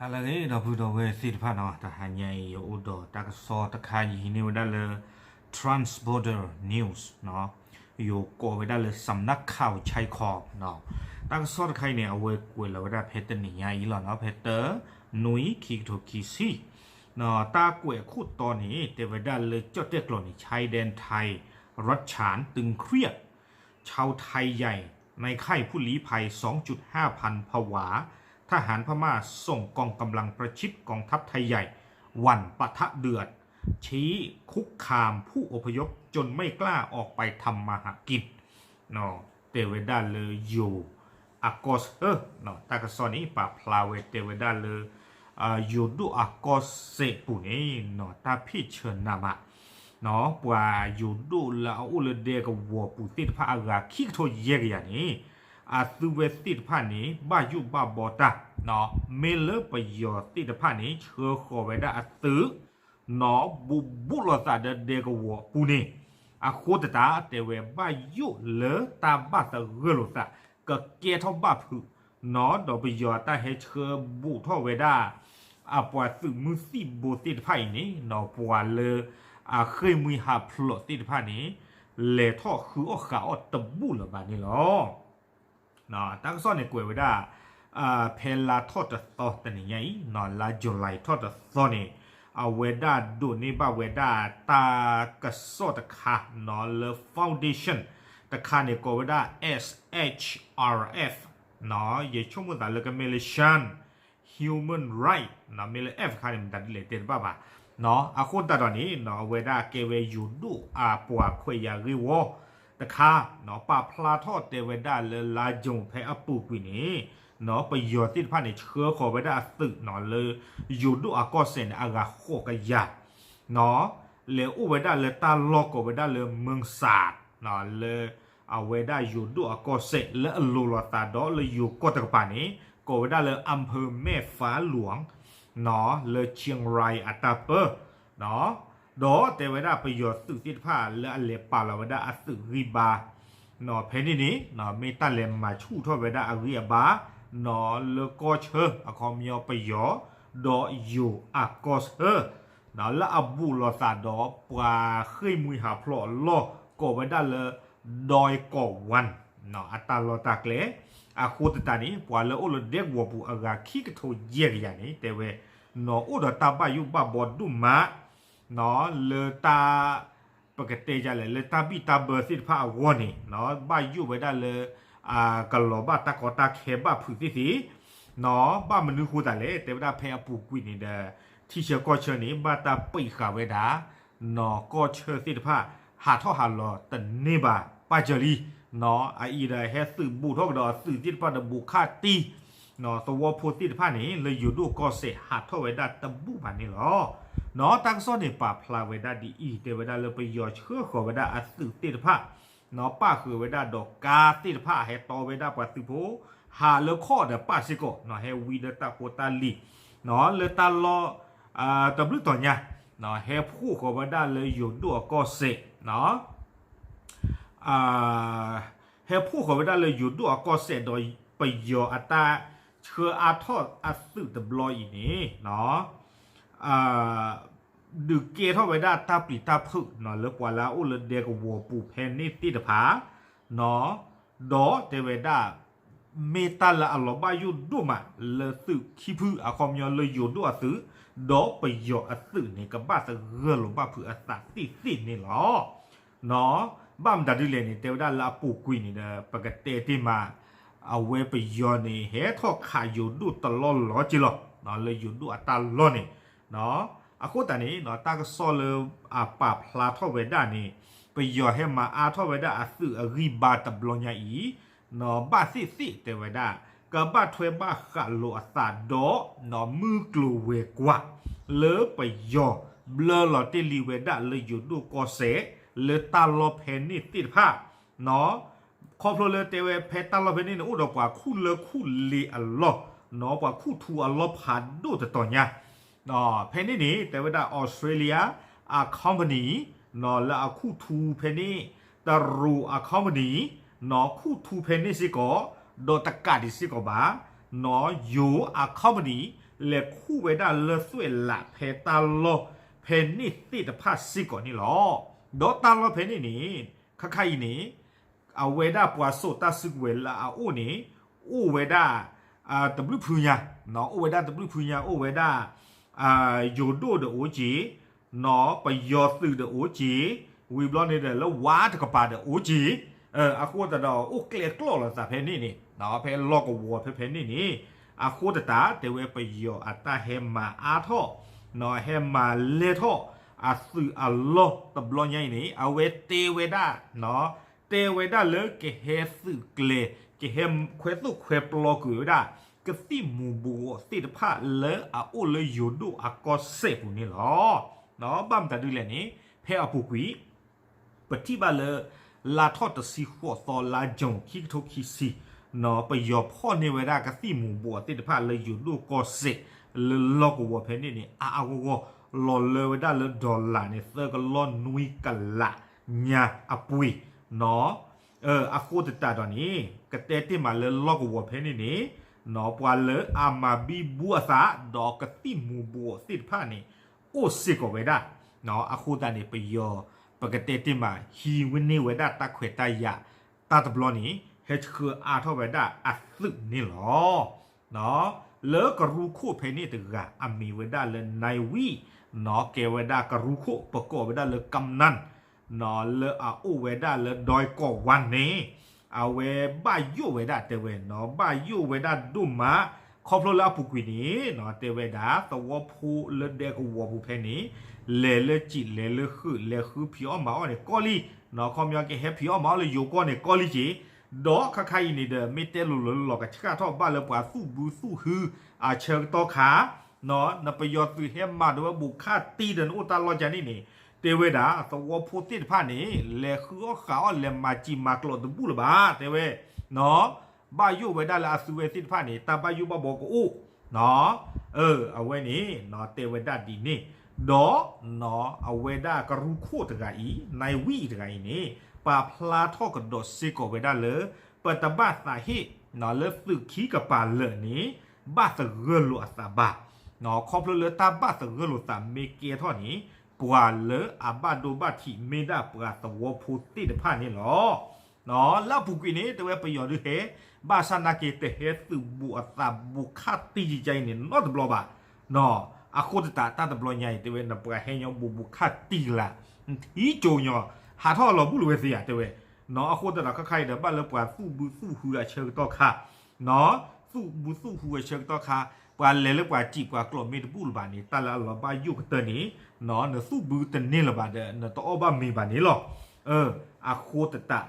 ဟါလၢအဂ့ၤ ဒီပုၢ်ဒီဝဲၢ်သ့ၣ်တဖၣ်နီၤ, တဟါညါအံၤ ယအိၣ်ဒီးတၢ်ကစီၣ်တခါ ယဟံးန့ၢ်ဝဲဒၣ်လၢ Trans Border News နီၤ, ယကိးဝဲဒၣ်လၢ စံးနၢ်ခၢဝ်ဆဲခီ နီၤ, တၢ်ကစီၣ်တခါအံၤန့ၣ် အဝဲကွဲးလီၤဝဲဒၣ်ဖဲတနံၤညါအံၤလီၤနီၤ, ဖဲတနွံ ခံကထိခံဆံ နီၤ, တၢ်ကွဲးအခိၣ်တီန့ၣ် တဲဝဲဒၣ်လၢကၠီၣ်တဲၣ်ကျိာ်န့ၣ် ชายแดนไทย รัฐฉานตึงเครียด ชาวไทยใหญ่ในค่ายผู้ลี้ภัย สองจุดห้าพัน ผวา ทหารพม่าส่งกองกำลังประชิดกองทัพไทยใหญ่ หวั่นปะทะเดือด ชี้คุกคามผู้อพยพจนไม่กล้าออกไปทำมาหากิน တဲဝဲဒၣ်လၢယိၤအကီၢ်ဆၢ, တၢ်ကစီၣ်န့ၣ် ပာ်ဖျါဝဲတဲဝဲဒၣ်လၢ ယိၤဒိၣ်အကီၢ်စဲၣ်ပူၤန့ၣ် တၢ်ဖ့ၣ်ဆၢနးမး ပှၤယိၤဒိၣ်လၢအအိၣ်လၢဒဲကဝီၤပူၤသ့ၣ်တဖၣ်အဂၤခံကထိယဲၢ်ကယၤန့ၣ် အသုဝဲသ့ၣ်တဖၣ်န့ၣ် ဘၣ်ယိၣ်ဘၣ်ဘီတၢ်, မ့ၢ်လၢပယီၤသ့ၣ်တဖၣ်န့ၣ် ဆှၢဃီၤဝဲဒၣ်အသုး နီၤ ဘူးဘူးလိာ်သးဒီးဒဲကဝီၤအပူၤန့ၣ် အဃိသတး တဲဝဲဘၣ်ယိၣ်လၢတၢ်ဘၣ်သဂၢၢ်လိာ်သး ကကဲထီၣ်ဘၣ်ဖုး, နီၤ ဒီးပယီၤအတၢ်ဟဲဆှၢဘူးထီၣ်ဝဲဒၣ် အပှၤသုးမုၢ်သံၣ်ဘိသ့ၣ်တဖၣ်အံၤန့ၣ် နီၤ ပှၤလၢအဃ့ၢ်မှံဟးဖျိးသ့ၣ်တဖၣ်န့ၣ် လဲၤထီၣ်ဃုအီၣ်ဃးအီၣ်တဘူၣ်လၢၤဘၣ်န့ၣ်လီၤ. တၢ်ကစီၣ်န့ၣ်ကွဲးဝဲဒၣ် ဖဲလါထီၣ်တသီတနံၤညါအံၤ နီၤ လါ July ထီၣ်တသီန့ၣ် အဝဲဒၣ်ဒိးန့ၢ်ဘၣ်ဝဲဒၣ်တၢ်ကစီၣ်တခါ နီၤ လၢ foundation တခါန့ၣ် ကိးဝဲဒၣ် S H R F နီၤ ယဆိကမိၣ်သးလၢကမ့ၢ်လၢ Shan Human Right နီၤ မ့ၢ်လၢ F တခါန့ၣ် မတၤဒ်လဲၣ်တဲတဘၣ်ဘၣ် နီၤ အဃိသတးဒီးန့ၣ် နီၤ အဝဲဒၣ်ကဲဝဲယိၤဒိၣ်အပှၤခွဲးယာ်ဂ့ၢ်ဝီတခါ နီၤ ပာ်ဖျါထီၣ်တဲဝဲဒၣ်လၢလါ June ဖဲအပူၤကွံာ်န့ၣ် နီၤ ပယီၤသ့ၣ်တဖၣ်န့ၣ် ဆှၢဃီၤဝဲဒၣ်အသုး နီၤ လၢယိၤဒိၣ်အကီၢ်စဲၣ်န့ၣ် အဂၤဃိးကယၤ နီၤ လဲၤအိၣ်ဝဲဒၣ်လၢတၢ်လီၢ်ကိးဝဲဒၣ်လၢ မုၢ်စး နီၤ လၢအဝဲဒၣ်ယိၤဒိၣ်အကီၢ်စဲၣ် လၢအလိၤလိာ်သးဒီးလၢယိၤကီၢ်တကပၤန့ၣ် ကိးဝဲဒၣ်လၢ อำเภอแม่ฟ้าหลวง နီၤ လၢ เชียงราย အတၢ်ပၢ နီၤ ဒီးတဲဝဲဒၣ်ပယီၤသုးသ့ၣ်တဖၣ်လၢအလဲၤပာ်လီၤဝဲဒၣ်အသုးဂံၢ်ဘါ နီၤ ဖဲန့ၣ်န့ၣ် နီၤ မ့ၢ်တၢ်လဲၤမၤဆူၣ်ထီၣ်ဝဲဒၣ်အဂံၢ်အဘါ နီၤ လၢကီၢ်ဆၢ အခီပညီပယီၤ ဒီးယိၤအကီၢ်ဆၢ နီၤ လၢအဘူးလိာ်သးဒီးပှၤဃ့ၢ်မှံဟးဖျိးအလီၢ် ကိးဝဲဒၣ်လၢ ดอยก่อวัน နီၤ အတၢ်လီၢ်တၢ်ကျဲ အဃိသတးန့ၣ် ပှၤလၢအိၣ်လၢဒဲကဝီၤပူၤအဂၤခံကထိယဲၢ်ကယၤန့ၣ် တဲဝဲ နီၤ အိၣ်ဒီးတၢ်ဘၣ်ယိၣ်ဘၣ်ဘီဒိၣ်မး နီၤ လၢတၢ် ပကတဲယလဲၣ် လၢတၢ်ဘံၣ်တၢ်ဘၢသ့ၣ်တဖၣ်အဂီၢ်န့ၣ် နီၤ ဘၣ်ယိၣ်ဝဲဒၣ်လၢ ကလီၤဘၣ်တၢ်ကီတၢ်ခဲဘၣ်ဖုးသ့ၣ်သ့ၣ် နီၤ ဘၣ်မနုၤဃိသးလဲၣ် တဲဝဲဒၣ်ဖဲအပူၤကွံာ်န့ၣ်ဒီး ထံဆၢကီၢ်ဆၢန့ၣ် ဘၣ်တၢ်ပံးဃာ်ဝဲဒၣ် နီၤ ကီၢ်ဆၢသ့ၣ်တဖၣ် ဟးထီၣ်ဟးလီၤတန့ၢ်ဘၣ် ပၢ်စၢၤလံ နီၤ အအံၤဒီးဟဲသုးဘူးထီၣ်ကဒီးအသုးသ့ၣ်တဖၣ်ဒီးဘူးခၣ်တံၢ် နီၤ သဝီဖိသ့ၣ်တဖၣ်န့ၣ် လၢယိၤဒိၣ်ကီၢ်စဲၣ်ဟးထီၣ်ဝဲဒၣ်တဘူၣ်ဘၣ်န့ၣ်လီၤ. နီၤ တၢ်ကစီၣ်န့ၣ် ပာ်ဖျါဝဲဒၣ်ဒ်အံၤ တဲဝဲဒၣ်လၢပယီၤဆှၢဃီၤဝဲဒၣ်အသုးသ့ၣ်တဖၣ် နီၤ ပၣ်ဃုာ်ဝဲဒၣ်ဒီးကါသ့ၣ်တဖၣ် ဟဲတီဝဲဒၣ်ပှၤသုးဖိ ဟးလၢခီၣ်ဒီးပၣ်စ့ၢ်ကီး နီၤ ဟဲဝံဒီးတၢ်ဖိတၢ်လံၤ နီၤ လၢတၢ်လီၢ် တဘျုးတီၤညါ နီၤ ဟဲဖှိၣ်ဃီၤဝဲဒၣ်လၢယိၤဒိၣ်အကီၢ်စဲၣ် နီၤ ဟဲဖှိၣ်ဃီၤဝဲဒၣ်လၢယိၤဒိၣ်အကီၢ်စဲၣ်ဒီး ပယီၤအတၢ်ဆှၢအါထီၣ်အသုးတဘျီအံၤန့ၣ် နီၤ ဒုးကဲထီၣ်ဝဲဒၣ်တၢ်ပျံၤတၢ်ဖုး နီၤ လၢပှၤလၢအအိၣ်လၢဒဲကဝီၤပူၤဖဲန့ၣ်သ့ၣ်တဖၣ် နီၤ ဒီးတဲဝဲဒၣ် မ့ၢ်တၢ်လၢအလီၤဘၣ်ယိၣ်ဒိၣ်မး လၢသုးခံဖု အခီပညီလၢယိၤဒိၣ်အသုး ဒီးပယီၤအသုးန့ၣ် ကဘၣ်သဂၢၢ်လိာ်ဘၣ်ဖုးအသးသ့ၣ်သ့ၣ်န့ၣ်လီၤ. နီၤ ဘၣ်မတၤဒ်လဲၣ်န့ၣ် တဲဝဲဒၣ်လၢအပူၤကွံာ်န့ၣ်ဒီး ပကတဲတ့ၢ်မး အဝဲပယီၤန့ၣ် ဟဲထီၣ်ခးယိၤဒိၣ်တလီၢ်လီၤက့ၤလီၤ နီၤ လၢယိၤဒိၣ်အတၢ်လီၢ်န့ၣ် နီၤ အဃိသတးန့ၣ် နီၤ တၢ်ကစီၣ်လၢအပာ်ဖျါထီၣ်ဝဲဒၣ်န့ၣ် ပယီၤဟဲမၤအါထီၣ်ဝဲဒၣ်အသုးအဂံၢ်ဘါတဘျီညါအံၤ နီၤ ဘၣ်သ့ၣ်သ့ၣ်တဲဝဲဒၣ် ကဘၣ်ထွဲဘၣ်ဃးလိာ်အသးဒီး နီၤ မုၢ်ကျိၤဝဲၤကွာ် လၢပယီၤဘျၢလီၤတ့ၢ်လံဝဲဒၣ်လၢယိၤဒိၣ်ကီၢ်စဲၣ် လၢတၢ်လီၢ်ဖဲန့ၣ်သ့ၣ်တဖၣ် နီၤ ခီဖျိလၢတဲဝဲဖဲတၢ်လီၢ်ဖဲန့ၣ်န့ၣ် အိၣ်ဒီးပှၤခူၣ်လၢခူၣ်လ့အလီၢ် နီၤ ပှၤခူၣ်ထူအလီၢ်ဖးဒိၣ်တတီၤညါ ဖဲန့ၣ်န့ၣ် တဲဝဲဒၣ် Australia အ company နီၤ လၢအခူၣ်ထူဖဲန့ၣ် တရူးအ company နီၤ ခူၣ်ထူဖဲန့ၣ်စ့ၢ်ကီး ဒီးတကးဒံးစ့ၢ်ကီးဘၣ် နီၤ ယိၤအ company လဲၤခူၣ်ဝဲဒၣ်လၢသွဲၣ်လးဖဲတၢ်လီၢ်ဖဲန့ၣ်သ့ၣ်တဖၣ်စ့ၢ်ကီးန့ၣ်လီၤ. ဒီးတၢ်လီၢ်ဖဲန့ၣ်န့ၣ် ခါခါအံၤန့ၣ် အဝဲဒၣ်ပှၤစိာ်တၢ်စုကဝဲၤလၢအအိၣ်န့ၣ် အိၣ်ဝဲဒၣ် တဘျုးဖုညါ, အိၣ်ဝဲဒၣ်တဘျုးဖုညါ, အိၣ်ဝဲဒၣ် ယိၤဒိၣ်ဒီးအိၣ်က့ၤ, ပယီၤသုးဒီးအိၣ်က့ၤ, ဝံၤဘျီန့ၣ်ဒီးလၢဝါတကပၤဒီးအိၣ်က့ၤ, အဃိသတးဒီးအိၣ်ကျဲကျီၢ်လိာ်သးဖဲန့ၣ်န့ၣ် ဖဲလီၢ်ကဝီၤဖဲဖဲန့ၣ်န့ၣ်, အဃိသတးတဲဝဲပယီၤအတၢ်ဟဲမၤအါထီၣ် ဟဲမၤလဲၢ်ထီၣ်အသုးအလီၢ်တဘျီညါအံၤန့ၣ် အဝဲတဲဝဲဒၣ် တဲဝဲဒၣ်လၢကဟဲသုးကျဲၤ ကဟဲခွဲသိၣ်ခွဲပျီကွံာ်ဝဲဒၣ် ကသံၣ်မူၤဘှီးသ့ၣ်တဖၣ်လၢအအိၣ်လၢယိၤဒိၣ်အကီၢ်စဲၣ်ပူၤန့ၣ်လီၤ. ဘၣ်မတၤဒ်လဲၣ်န့ၣ် ဖဲအပူၤကွံာ် ပထံၣ်ဘၣ်လၢ လါထီၣ်တဆံဃိးသီလါ June ခံကထိခံဆံ ပယီၤဖီၣ်န့ၢ်ဝဲဒၣ်ကသံၣ်မူၤဘှီးသ့ၣ်တဖၣ်လၢယိၤဒိၣ်ကီၢ်စဲၣ် လၢလီၢ်ကဝီၤဖဲန့ၣ်န့ၣ် အါအါဂီၢ်ဂီၢ် လီၤလၢဝဲဒၣ်လၢ dollar န့ၣ် သၢကလီၢ်နွံကလးညါအပှ့ၤ အဃိသတးဒီးန့ၣ် ကတဲတ့ၢ်မးလၢလီၢ်ကဝီၤဖဲန့ၣ်န့ၣ် ပှၤလၢအမၤဘံဘူအသး ဒီးကသံၣ်မူၤဘှီးသ့ၣ်တဖၣ်န့ၣ် အိၣ်စ့ၢ်ကီးဝဲဒၣ်. အဃိသတးန့ၣ် ပယီၤ ပကတဲတ့ၢ်မး ဟံးဝဲန့ၢ်ဝဲဒၣ်တၢ်ခွဲးတၢ်ယာ် တၢ်တဘျီန့ၣ် ဟဲဆှၢအါထီၣ်ဝဲဒၣ်အသုးန့ၣ်လီၤ. လၢကရူၢ်ခိၣ်ဖဲန့ၣ်တဂၤ အမံၤဝဲဒၣ်လၢ နၢၤဝံၣ် ကဲဝဲဒၣ်ကရူၢ်ခိၣ် ပကိးဝဲဒၣ်လၢ ကမ်နၣ် လၢအအိၣ်ဝဲဒၣ်လၢ ဒွဲၣ်ကီၢ်ဝါန့ၣ် အဝဲဘၣ်ယိၣ်ဝဲဒၣ်တဲဝဲ ဘၣ်ယိၣ်ဝဲဒၣ်ဒိၣ်မး ခီဖျိလၢအပူၤကွံာ်န့ၣ် တဲဝဲဒၣ် သဝီဖိလၢဒဲကဝီၤပူၤဖဲန့ၣ် လဲၤလၢစံာ် လဲၤလၢဃုာ် လဲၤဃုဖံးအီၣ်မၤအီၣ်န့ၣ်ကီလံ, ခီပညီကဟဲဖံးအီၣ်မၤအီၣ်လၢယိၤကီၢ်န့ၣ်ကီလံက့ၤ, ဒီးခါခါအံၤန့ၣ်ဒီး မ့ၢ်တဲလိၤလိၤလီၤ ကဆှၣ်ထီၣ်ဘၣ်လၢပှၤသူၣ်ဘုသူၣ်ဟုအဆၢကတီၢ်ခါ နပယီၤသုးဟဲမၤဒိးဝဲဘူးခါတံၢ်ဒီးနအိၣ်တၢ်လီၢ်ကန့ၣ်န့ၣ် တဲဝဲဒၣ် သဝီဖိသ့ၣ်တဖၣ်န့ၣ် လဲၤဃုအီၣ်ဃုအီၣ် လဲၤမၤစံာ်မၤကျိးတဘူၣ်လၢၤဘၣ် တဲဝဲ, ဘၣ်ယိၣ်ဝဲဒၣ်လၢအသုဝဲသ့ၣ်တဖၣ်န့ၣ် တၢ်ဘၣ်ယိၣ်ဘၣ်ဘှီကအိၣ်, အဝဲန့ၣ် တဲဝဲဒၣ်ဒ်န့ၣ်, ဒီး အဝဲဒၣ်ကရူၢ်ခိၣ်တဂၤအံၤ နၢၤဝံၣ်တဂၤအံၤန့ၣ် ပာ်ဖျါထီၣ်ကဒီးစ့ၢ်ကီးဝဲဒၣ်လၢ ပတဘၣ်သးဟ့ၣ် လၢသုးခံကပၤလၢာ်န့ၣ် ဘၣ်သဂၢၢ်လိာ်အသးဘၣ်, ခီဖျိလၢတၢ်ဘၣ်သဂၢၢ်လိာ်သးမ့ၢ်ကဲထီၣ်န့ၣ် ပှၤလၢအဘၣ်ဒိဘၣ်ထံးမ့ၢ်ဒၣ်ပှၤသဝီဖိသ့ၣ်တဖၣ်န့ၣ်လီၤ. လၢအပူၤကွံာ်န့ၣ် တဲဝဲပယီၤဒုးဟဲ ဘၣ်ဆၣ်နာ်က့ တဟဲသုးဘူးအသးဘူးခါတံၢ်ကကါအံၤန့ၣ် နီတဘျီဘၣ်, အဃိသတးတၢ်တဘျီညါအံၤ တဲဝဲ နပှၤဟဲညီဘူးဘူးခါတံၢ်ကလး ထံကၠိညီ ဟးထီၣ်လီၤဘူးလၢၤဝဲသ့ဧါ တဲဝဲ, အဃိသတးဒီးခါခါအံၤဒီး ဘၣ်လၢပှၤသူၣ်ဘုသူၣ်ဟုအဆၢကတီၢ်ခါ သူၣ်ဘုသူၣ်ဟုအဆၢကတီၢ်ခါ ပှၤလဲၤလၢပှၤစံာ်ပှၤကျိးမ့ၢ်တဘူၣ်လၢၤဘၣ်န့ၣ် တၢ်လၢအလီၤဘၣ်ယိၣ်ကတၢၢ်န့ၣ် နသူၣ်ဘုတန့ၢ်လၢၤဘၣ်ဒီး နတအီၣ်ဘၣ်မ့ၤဘၣ်န့ၣ်လီၤ. အဃိသတး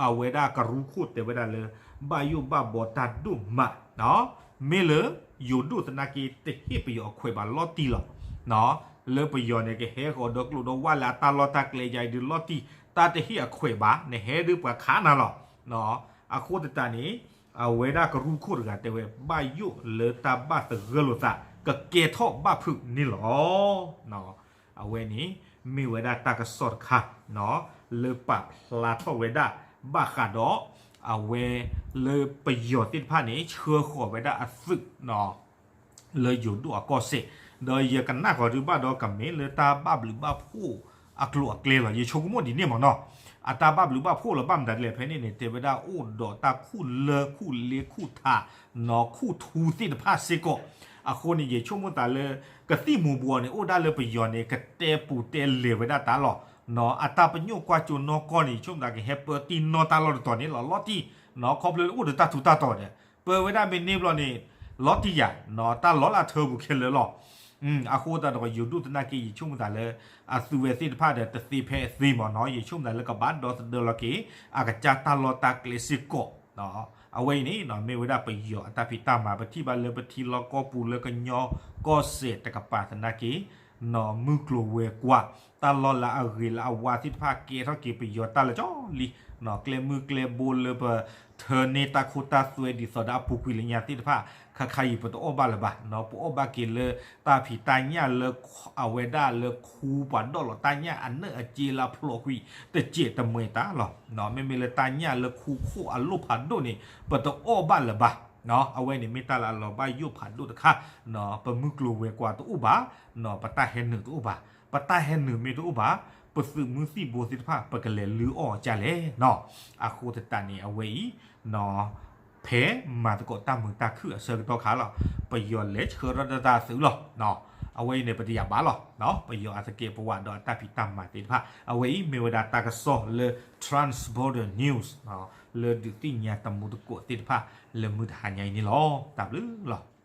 အဝဲဒၣ်ကရူၢ်ခိၣ်တဲဝဲဒၣ်လၢ ဘၣ်ယိၣ်ဘၣ်ဘှီတၢ်ဒိၣ်မး မ့ၢ်လၢ ယိၤဒိၣ်သနာ်က့ တဟ့ၣ်ပယီၤအခွဲးဘၣ်လီၤတံၢ်လီၤ. လၢပယီၤန့ၣ်ကဟဲဃီၤဒီးကျိးဒီးဝၣ်လၢအတၢ်လီၢ်တၢ်ကျဲယါအံၤဒုးလီၤတံၢ် တၢ်တဟ့ၣ်အခွဲးဘၣ် နဟဲဒုးပှၤခးနၤလီၤ. အဃိသတးန့ၣ် အဝဲဒၣ်ကရူၢ်ခိၣ်တဂၤတဲဝဲ ဘၣ်ယိၣ်လၢတၢ်ဘၣ်သဂၢၢ်လိာ်သး ကကဲထီၣ်ဘၣ်ဖုးန့ၣ်လီၤ. အဝဲန့ၣ် မ့ၢ်ဝဲဒၣ်တၢ်ကစီၣ်တခါ လၢပာ်ဖျါထီၣ်ဝဲဒၣ် ဘၣ်ဃးဒီး အဝဲ လၢပယီၤသ့ၣ်တဖၣ်န့ၣ် ဆှၢဃီၤဝဲဒၣ်အသုး လၢယိၤဒိၣ်အကီၢ်စဲၣ်, ဒီးယကနၣ်ဃီၤဒုးဘၣ်ဒီးကမ့ၢ်လၢတၢ်ဘၣ်ဘျုးဘၣ်ဖှိၣ်အကျိၤအကျဲလီၤ. ယဆိကမိၣ်ဒ်န့ၣ်မ့ၢ်နီၤ, အတၢ်ဘၣ်ဘျုးဘၣ်ဖှိၣ်လီၤ ဘၣ်မတၤဒ်လဲၣ် ဖဲန့ၣ်န့ၣ် တဲဝဲဒၣ်အိၣ်ဒီးတၢ်ခူၣ်လၢခူၣ်လ့ခူၣ်ထး ခူၣ်ထူသ့ၣ်တဖၣ်စ့ၢ်ကီး, အဃိန့ၣ် ယဆိကမိၣ်သးလၢ ကသံၣ်မူၤဘှီးန့ၣ် အိၣ်ဒၣ်လၢပယီၤန့ၣ် ကတဲပူၤတဲလဲၤဝဲဒၣ်တၢ်လီၤ. အတၢ်ပညိၣ်ကွၢ်စိနီၢ်ကီၢ်န့ၣ် ယဆိကမိၣ်သးကဟဲပၢတံၢ်နီၢ်တၢ်လီၢ်တတီၤန့ၣ်လီၤ လီၤတံၢ်, ခီဖျိလၢအိၣ်ဒီးတၢ်ထူးတၢ်တီၤဒီး ပၢဝဲဒၣ်မ့ၢ်န့ၢ်ဘျီန့ၣ် လီၤတံၢ်ယၤ တၢ်လီၤလၢအထၢပူၤခဲလၢာ်လီၤ. အဃိသတးဒီးယိၤဒိၣ်သနာ်က့ ယဆိကမိၣ်သးလၢ အသုဝဲသ့ၣ်တဖၣ်ဒီးတသ့ဖဲအသ့မ့ၢ်နီၤ, ယဆိကမိၣ်သးလၢကဘၣ်ဒီသဒၢလီၤက့ၤ အကစၢ်တၢ်လီၢ်တၢ်ကျဲစ့ၢ်ကီး အဝဲအံၤန့ၣ် မ့ၢ်ဝဲဒၣ်ပယီၤအတၢ်ဖံးတၢ်မၤ ပထံၣ်ဘၣ်လၢပထံလီၢ်ကီၢ်ပူၤလၢကညီကီၢ်စဲၣ်တကပၤသနာ်က့ မုၢ်ကျိၤဝဲၤကွာ် တၢ်လီၢ်လၢအဂ့ၤလၢအဝါသ့ၣ်တဖၣ်ကဲထီၣ်က့ၤပယီၤတၢ်လၢာ်ကၠီလံ, ကျဲမုၢ်ကျဲဘိလၢပထၢန့ၢ်တၢ်ခိတၢ်သွဲဒ်သိးဒီးအပူၤကွံာ်လၢညါသ့ၣ်တဖၣ် ခါခါအံၤပတအီၣ်ဘၣ်လၢၤဘၣ်, ပအီၣ်ဘၣ်က့ၤလၢတၢ်ဖံးတၢ်ညၣ်လၢ အဝဲဒၣ်လၢခူပှၤဒီးလီၤတၢ်ညၣ်အနၢၣ်အစ့လၢအဖျိးကွံာ် တစဲးတမှဲၤတၢ်လီၤ. မ့မ့ၢ်လၢတၢ်ညၣ်လၢခူခိၣ်အလိၣ်ဖးဒိၣ်န့ၣ် ပတအီၣ်ဘၣ်လၢၤဘၣ် အဝဲန့ၣ်မ့ၢ်တၢ်လၢအလီၤဘၣ်ယိၣ်ဖးဒိၣ်တခါ, ပမုၢ်ကျိၤဝဲၤကွာ်တအိၣ်ဘၣ်, ပတၢ်ဟဲနုာ်တအိၣ်ဘၣ်, ပတၢ်ဟဲနုာ်မ့ၢ်တအိၣ်ဘၣ်, ပသုးမုၢ်သံၣ်ဘိသ့ၣ်တဖၣ် ပကလဲၤလုၢ်အီၣ်ကလဲၣ်နီၤ. အဃိသတးန့ၣ် အဝဲအံၤ ဖဲမၤသကိးတၢ်မုာ်တၢ်ခုၣ်အဆၢကတီၢ်ခါလီၤ, ပယီၤလဲၤဆှၢထီၣ်တၢ်သးသုးလီၤ. အဝဲအံၤန့ၣ် ပတယာ်ဘၣ်လီၤ. ပယီၤအသကဲးပဝးဒီးအတၢ်ဖံးတၢ်မၤသ့ၣ်တဖၣ် အဝဲအံၤမ့ၢ်ဝဲဒၣ်တၢ်ကစီၣ်လၢ Trans Border News လၢဒုးသ့ၣ်ညါတမူသကိးသ့ၣ်တဖၣ် လၢမုၢ်တဟါညါအံၤန့ၣ်လီၤ. တၢ်ဘျုးလီၤ.